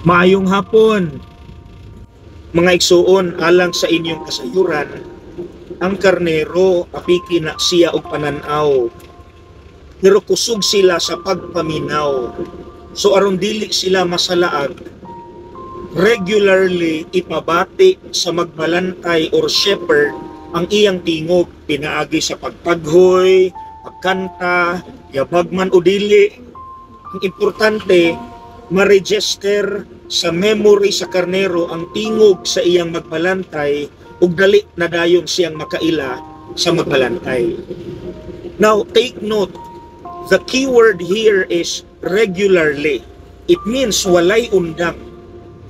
Maayong hapon, mga igsuon. Alang sa inyong kasayuran, ang karnero apiki na siya og pananaw. Pero kusog sila sa pagpaminaw. So aron dili sila masalaag, regularly ipabati sa magbalantay or shepherd ang iyang tingog pinaagi sa pagpaghoy, pagkanta, yabag man o dili. Ang importante, ma-register sa memory sa karnero ang tingog sa iyang magbalantay ug dali na dayon siyang makaila sa magbalantay. Now, take note, the keyword here is "regularly." It means walay undang.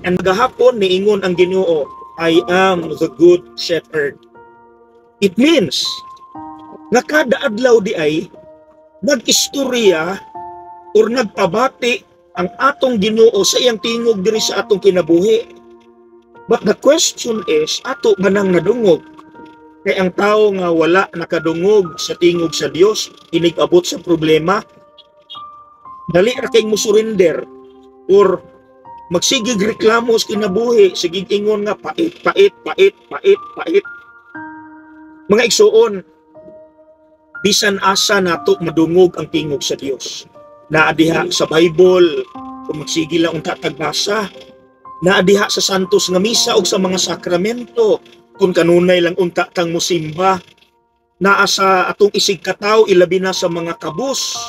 And gahapon niingon ang Ginoo, "I am the good shepherd." It means nga kada adlaw diay nag-istorya or nagpabati ang atong Ginoo sa iyang tingog diri sa atong kinabuhi. But the question is, ato ba nang nadungog? Kay ang tao nga wala nakadungog sa tingog sa Dios, inig-abot sa problema, dali ra kay mo surrender or magsigig reklamo sa kinabuhi, sigig ingon nga pait, pait, pait, pait, pait. Mga igsuon, bisan asa nato madungog ang tingog sa Dios. Naa diha sa Bible, kung magsige lang unta tagbasa. Naa diha sa Santos nga Misa og sa mga sakramento, kung kanunay lang unta tang musimba. Naa sa atong isig katawo, ilabi na sa mga kabus,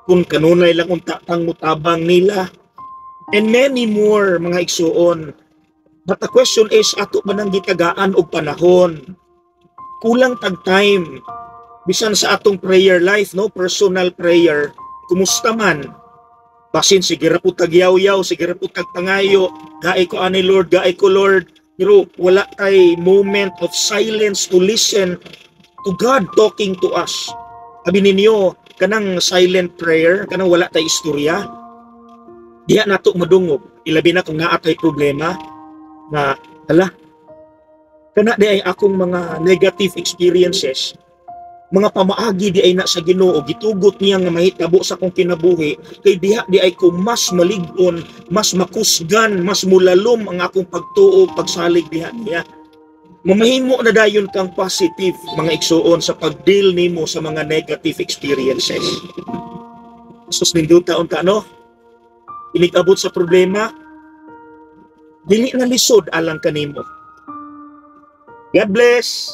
kung kanunay lang unta tang mutabang nila. And many more, mga igsuon. But the question is, ato ba nang gitagaan og panahon? Kulang tag time. Bisan sa atong prayer life, no, personal prayer, kumusta man? Basin sige ra pud tag yaw-yaw, sige ra pud tag pangayo, gaay ko ani Lord, gaay ko Lord, pero wala kay moment of silence to listen to God talking to us. Abi ninyo, kanang silent prayer, kanang wala tay istorya, diha nato madungog, ilabi na kung naa tay problema nga hala, kana diay akong mga negative experiences, mga pamaagi diay na sa Ginoo, gitugot niya nga mahitabo sa akong kinabuhi kay diha diay ko mas malig-on, mas makusgan, mas mulalom ang akong pagtuo, pagsalig diha niya. Mamahimo na dayon kang positive, mga igsuon, sa pag-deal nimo sa mga negative experiences. Sus, nindota unta, no? Inig-abot sa problema, dili na lisod alang kanimo. God bless.